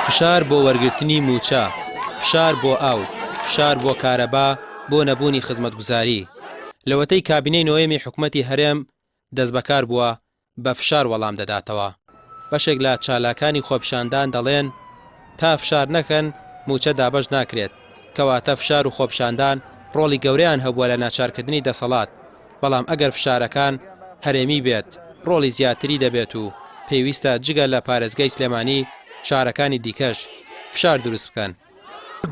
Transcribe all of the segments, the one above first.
فشار بۆ وەرگرتنی مووچە، فشار بۆ ئاو، فشار بۆ کارەبا، بۆ نەبوونی خزمەتگوزاری. لەوەتەی کابینەی نۆیەمی حکومەتی هەرێم دەستبەکار بووە، بە فشار وەڵام دەداتەوە. بەشێک لە چالاکانی خۆپیشاندان دەڵێن، تا فشار نەکەن مووچە دابەش ناکرێت، کەواتە فشار و خۆپیشاندان ڕۆڵی گەورەیان هەبووە لە ناچارکردنی دەسەڵات، بەڵام ئەگەر فشارەکان هەرێمی بێت ڕۆڵی زیاتری دەبێت و پێویستە جگە لە پارێزگای سلێمانی شارەکانی دیکەش فشار دروست بکەن.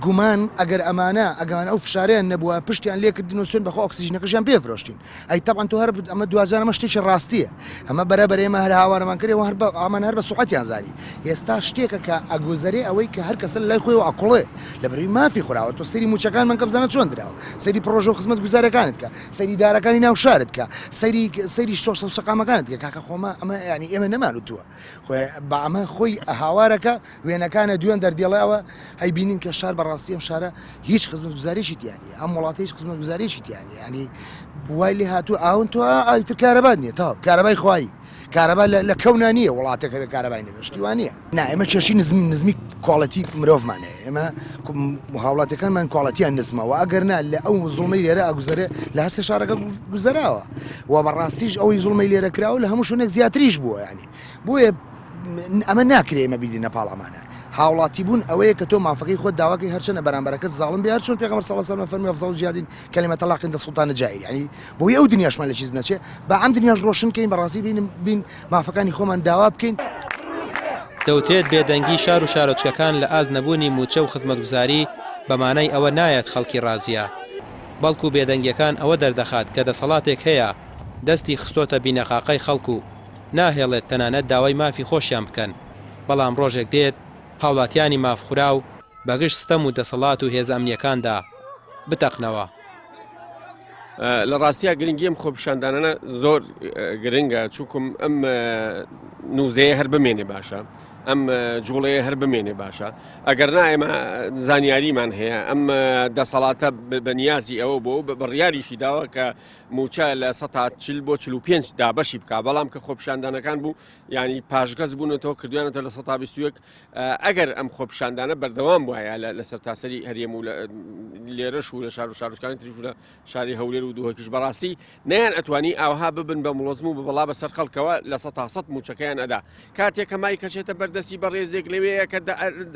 گومان ئەگەر ئەمانە ئەگەمان ئەو فشارەیان نەبووە پشتیان لێکردن و سوێن بەخوا ئۆکسجینەکەشیان پێ فرۆشتین ئەی تەبعەن تۆ هەر ئەمە دواجار ئەمە شتێکی ڕاستیە ئەمە بەرە بەرە ئێمە هەر هاوارمان کرد و هەر بە ئەمان هەر بە سوعەتیان زانی ئێستا شتێکە کە ئەگوزەرێ ئەوەی کە هەر کەسە لای خۆی و ئەکوڵێ لە بەروی مافی خوراوە تۆ سەیری موچەکانمان کە بزانە چۆن دراوە سەیری پڕۆژە و خزمەت گوزارەکانت کە سەیری دارەکانی ناو شارت کە سەیری سەیری شۆستە و شەقامەکانت کە کاکە خۆمە ئەمە ینی ئێمە نەمانوتووە خۆی بە ئەمە خۆی هاوارەکە وێنەکانە دوێن دەردێڵێ ئەوە هەی بینین کە شار بەڕاستی ئەم شارە هیچ خزمەتگوزاریی تیا نییە ئەم وڵاتە هیچ خزمەتگوزاریی تیا نییە ینی وای لێ هاتوو ئاون تۆ ئایتر کارەبات نییە تاو کارەبای خوایی کارەبا لە کەونا نییە وڵاتێک هەبێ کارەبای نەبێ شتی وا نییە نا ئێمە کێشی نزم نزمی quality مرۆڤمان هەیە ئێمە هاوڵاتیەکانمان quality یان نزمە و ئەگەر نا لە ئەو زوڵمەی لێرە ئەگوزەرێ لە هەرسێ شارەکە گوزەراوە و بەڕاستیش ئەوەی زوڵمەی لێرە کراوە لە هەموو شوێنێک زیاتریش بووە ینی بۆیە ئەمە ناکرێ ئێمە بیدینە پاڵ ئەمانە. هاوڵاتی بوون ئەوەیە کە تۆ مافەکەی خۆت داواکەی هەرچەنە بەرامبەرەکەت زاڵم بێ هەرچۆن پێغەمبەر صلی اللە علیه و سلم فەرمی افضل الجهاد کلمە طلاق عند السلطان الجائر یعنی بۆی ئەو دنیاشمان لە چیز نەچێ با ئەم دنیاش ڕۆشن کەین بەڕاستی بین بین مافەکانی خۆمان داوا بکەین. دەوترێت بێدەنگی شار و شارۆچکەکان لە ئاست نەبوونی مووچە و خزمەتگوزاری بە مانای ئەوە نایەت خەڵکی ڕازییە، بەڵکو بێدەنگیەکان ئەوە دەردەخات کە دەسەڵاتێک هەیە دەستی خستۆتە بینەقاقای خەڵک و ناهێڵێت تەنانەت داوای مافی خۆشیان بکەن، بەڵام ڕۆژێک دێت هاوڵاتیانی مافخوراو بەگژ ستەم و دەسەڵات و هێزە ئەمنییەکاندا بتەقنەوە. لە ڕاستیا گرنگی ئەم خۆپیشاندانانە زۆر گرنگە چونکم ئەم نوزەیە هەر بمێنێ باشە ئەم جوڵەیە هەر بمێنێ باشە ئەگەر نا ئێمە زانیاریمان هەیە ئەم دەسەڵاتە بەنیازی ئەوە بۆ بڕیاریشی داوە کە مووچە لە 40 بۆ 45 دابەشی بک بەڵام کە خۆپیشاندانەکان بوو ینی پاشگەز بوونەتەوە کردویانەتە لە 121 ئەگەر ئەم خۆپیشاندانە بەردەوام وایە لە سەرتاسەری هەرێم و لێرەش و لە شار و شارۆچکانی تریش و لە شاری هەولێر و دهۆکیش بەڕاستی نەیان ئەتوانی ئاوها ببن بە مڵۆزم و بەڵا بەسەر خەڵکەوە لە 100 موچەکەیان ئەدا کاتێک کە مای کەچێتە بەردەستی بەڕێزێک لەوەیە کە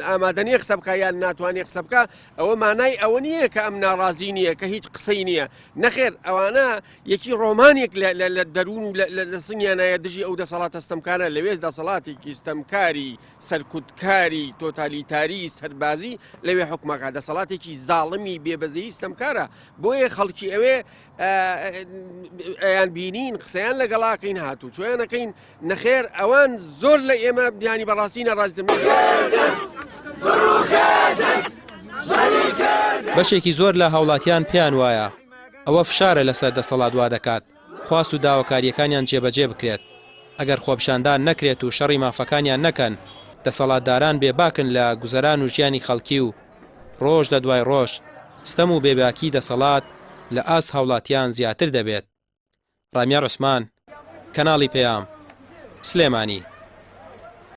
ئامادەنیە قسە بکە یان ناتوانێت قسە بکە ئەوە مانای ئەوە نییە کە ئەم ناڕازی نییە کە هیچ قسەی نییە نەخێر ئەوانە یەکی ڕۆمانێک لە دەروون و لە سنگیانایە دژی ئەو دەسەڵاتە ستەمکارە لەوێ دەسەڵاتێکی ستەمکاری سەرکوتکاری تۆتالیتاری سەربازی لەوێ حکومەکە دەسەڵاتێکی زاڵمی بێبەزەیی ستەمکارە بۆیە خەڵکی ئەوێ ئەیان بینین قسەیان لەگەڵاکەین هاتوو چۆیانەکەین نەخێر ئەوان زۆر لە ئێمە بیانی بەڕاستی نەڕازم. بەشێکی زۆر لە هاوڵاتیان پێیان وایە ئەوە فشارە لەسەر دەسەڵات وادەکات خواست و داواکارییەکانیان جێبەجێ بکرێت، ئەگەر خۆپیشاندان نەکرێت و شەڕی مافەکانیان نەکەن، دەسەڵاتداران بێباکن لە گوزەران و ژیانی خەڵکی و ڕۆژ لە دوای ڕۆژ ستەم و بێباکی دەسەڵات لە ئاست هاوڵاتیان زیاتر دەبێت. ڕامیار عوسمان، کەناڵی پەیام، سلێمانی.